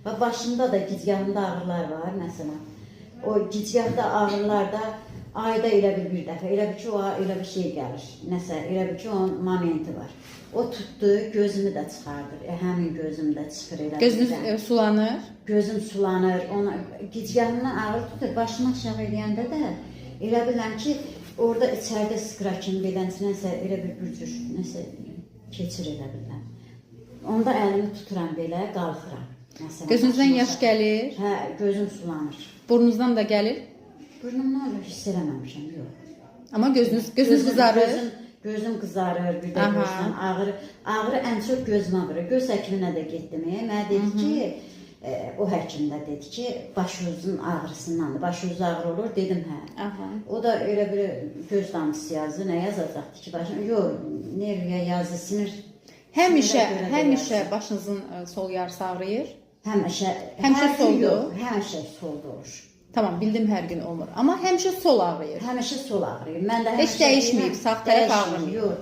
Və başımda da gicgahımda ağrılar var məsələn. O gicgahda ağrılar da ayda elə bir dəfə, elə bir ki o elə bir şey gəlir. Nəsə elə bir ki onun momenti var. O tutdu, gözümü də çıxardır. Həmin gözüm də çıxır elə. Gözünüz birdən. sulanır. Gözüm sulanır, ona gicgahımdan ağrı tutur. Başımı aşağı eləyəndə də elə bilirəm ki, orada içəridə sıxıra kimi belə nəsə elə bir cür nəsə keçir elə bilirəm. Onda əlimi tuturam belə, qalxıram. Məsələn, Gözünüzdən başımı yaş aşağı- gəlir, Hə, gözüm sulanır. burnunuzdan da gəlir. Burnumdan hiss eləməmişəm, yox. Amma gözünüz qızarır. Gözüm qızarır, bir də Aha. gözdən ağrı, ağrı ən çox gözümə vurur. Göz həkiminə də getdim. Mənə dedi ki, o həkim də dedi ki, başınızın ağrısındandır. Başınız ağrı olur, dedim hə. Aha. O da elə bir göz damcısı yazdı, nə yazacaqdı ki, başım? Yox, nervə yazdı, sinir. Həmişə, Sinirə görə də həmişə yazdı. başınızın sol yarısı ağrıyır. Həmişə, Həmişə hər gün soldu? yox, həmişə solda olur. Tamam, bildim hər gün olmur. Amma həmişə sol ağrıyır. Həmişə sol ağrıyır. Mən də Heç həmişə dəyişməyib, deyirəm, sağ tərəf dəyişməyib, ağrımır. Yox,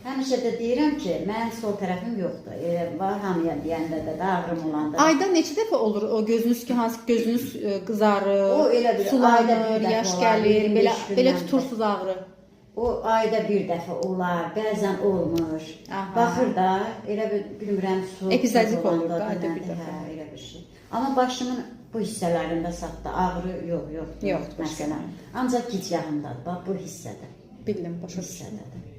həmişə də deyirəm ki, mənim sol tərəfim yoxdur. Elə var hamıya deyəndə də ağrım olanda. Ayda neçə dəfə olur o gözünüz ki, hansı ki gözünüz qızarır, O elə bir ayda sulanır, bir dəfə yaş olar, gəlir, 25 belə belə gündən tutursuz ağrı. O ayda bir dəfə olar, bəzən olmur. Aha. Baxır da, elə bir bilmirəm su. Epizodik tuz olur olanda da, ayda nədir, bir dəfə. Hə, elə bir şey. Amma başımın bu hissələrində satda ağrı yox, yoxdur. Yoxdur, başqa Məsələn. Ancaq gicgahımdadır, bax bu hissədə. Bildim, başa düşdüm. Hissədədir.